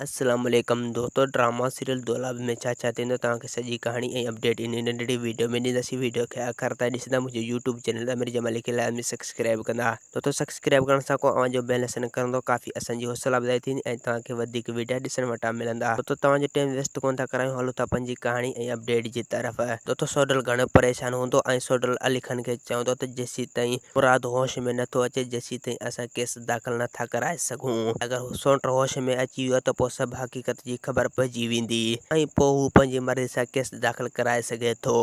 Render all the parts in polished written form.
السلام عليڪم دوستو ڊراما سيريل دولاب ۾ ڇا ڇا ٿيندو توهان کي سڄي ڪهاڻي ۽ اپڊيٽ ان ننڍڙي ويڊيو ۾ ڏينداسين ويڊيو کي آخر تائين ڏسندا منهنجي يوٽيوب چينل امير جمالي کي لازمي سبسڪرائب ڪندا دوستو سبسڪرائب ڪرڻ سان ڪو اوهان جو بيلنس نه ڪرندو ڪافي اسان جي حوصلا افزائي ٿيندي ۽ توهان کي وڌيڪ ويڊيا ڏسڻ وٽان ملندا دوستو توهان جو ٽائيم ويسٽ ڪون ٿا ڪرايون هلو ٿا پنهنجي ڪهاڻي ۽ اپڊيٽ جي طرف دوستو سوڍل گهڻو پريشان هوندو ۽ سوڍل علي خان کي چوندو ته جيسيتائين مراد هوش ۾ نٿو اچي جيسيتائين اسان ڪيس داخل نه ٿا ڪرائي سگهون. اگر هو سئوٽ هوش ۾ اچي ويو ته پوء سڀ حقيقت جي خبر پئجي ويندي ۽ پوء هو پنهنجي مرضي سان ڪيس داخل ڪرائي سگهي ٿو.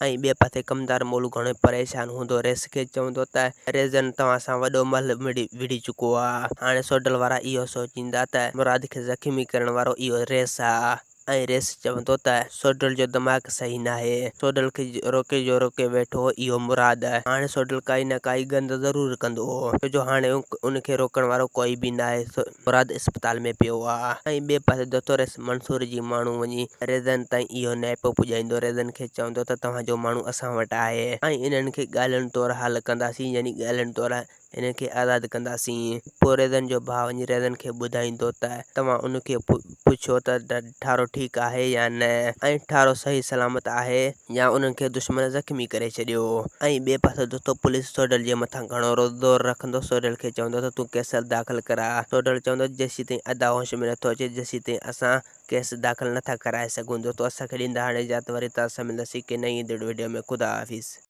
۽ ٻئي پاسي ڪمدار مولو گهڻو پريشان هوندو ريس کي چوندو ته ريزن توهان سان وڏو ملهه وڙهي چڪو آ. هاڻي سوڍل وارا اهو سوچيندا ته مراد کي زخمي ڪرڻ وارو اهو ريس آ. ۽ ريس چوندو ته سوڍل جو دماغ صحيح ناهي، سوڍل کي روڪي جو روڪي ويٺو هو اهو مراد، هاڻي سوڍل ڪائي نه ڪائي گند ضرور ڪندو ڇو جو هاڻي ان کي روڪڻ وارو ڪوئي به ناهي، مراد اسپتال ۾ پيو آ. ۽ ٻئي پاسي دوستو ريس منصور جي ماڻهو وڃي ريزن تائين اهو نيپو پڄائيندو، ريزن کي چوندو ته توهان جو ماڻهو اسان وٽ آهي ۽ انهن کي ڳالهين طور حل ڪنداسين يعني ڳالهين طور هن کي آزاد ڪنداسين. پوء ريزن جو ڀاء وڃي ريزن کي ٻڌائيندو ته توهان ان کي پڇيو ته ٺارو ٺيڪ آهي يا نه ۽ ٺارو صحيح سلامت آهي يا انهن کي دشمن زخمي ڪري ڇڏيو. ۽ ٻئي پاسي دوستو پوليس سوڍل جي مٿان گهڻو زور رکندو سوڍل کي چوندو ته تون ڪيس داخل ڪراء. سوڍل چوندو جيسيتائين ادا هوش ۾ نٿو اچي جيسيتائين اسان ڪيس داخل نٿا ڪرائي سگهون. دوستو اسان کي ڏيندا هاڻي اجازت وري توهان سان ملنداسين ڪنهن نئين ايندڙ وڊيو ۾ خدا حافظ.